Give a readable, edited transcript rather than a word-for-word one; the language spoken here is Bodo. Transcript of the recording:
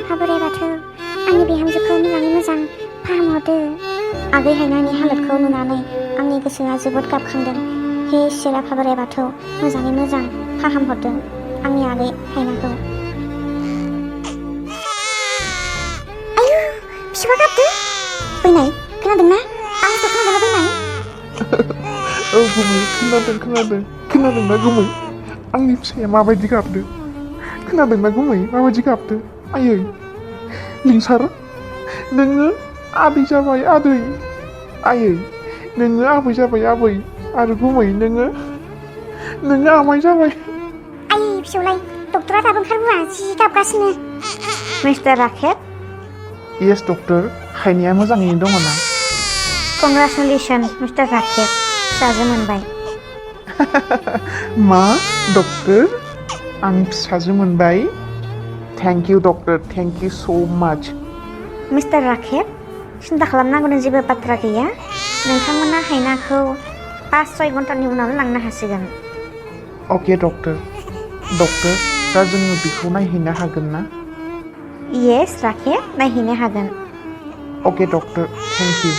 आफा बोराइ बाथौ आंनि बिहामजोखौ मोजाङै मोजां फाहामहरदो। आगै हायनानि हालोदखौ नुनानै आंनि गोसोआ जोबोद गाबखांदों। हे इसोर आफा बोराइ बाथौ मोजाङै मोजां फाहामहरदो आंनि आगै हायनाखौ। आयु फिसाया गाबदो। बैनाय खोनादोंना? आंखौ खोनादोंना बैनाय? औ गुमै खोनादोंना गुमै? आंनि फिसाया माबायदि गाबदो? खोनादोंना गुमै माबायदि गाबदो? आयै लिंसार नोङो आदै जाबाय आदै। आयै नोङो आबै जाबाय आबै। आरो गुमै नोङो आमाय जाबाय। आयै फिसौलाय डक्टरा दाबो ओंखारबोआ जि गाबगासिनो। Mister rocket? येस डक्टर, हायनाया मोजाङैनो दङ ना? कंग्रेचुलेसन मिस्टार राकेट, फिसाजो मोनबाय। मा डक्टर? आं फिसाजो मोनबाय? Thank you doctor, thank you स' माच। मिस्टार राकेट, सिन्था खालामनांगौनि जेबो बाथ्रा गैया। नोंथांमोना हायनाखौ 5-6 घन्टानि उनावनो लांनो हासिगोन। अके डक्टर, दा जोङो बेखौ नायहैनो हागोन ना? येस राकेट, नायहैनो हागोन। अके डक्टर, थेंक इउ।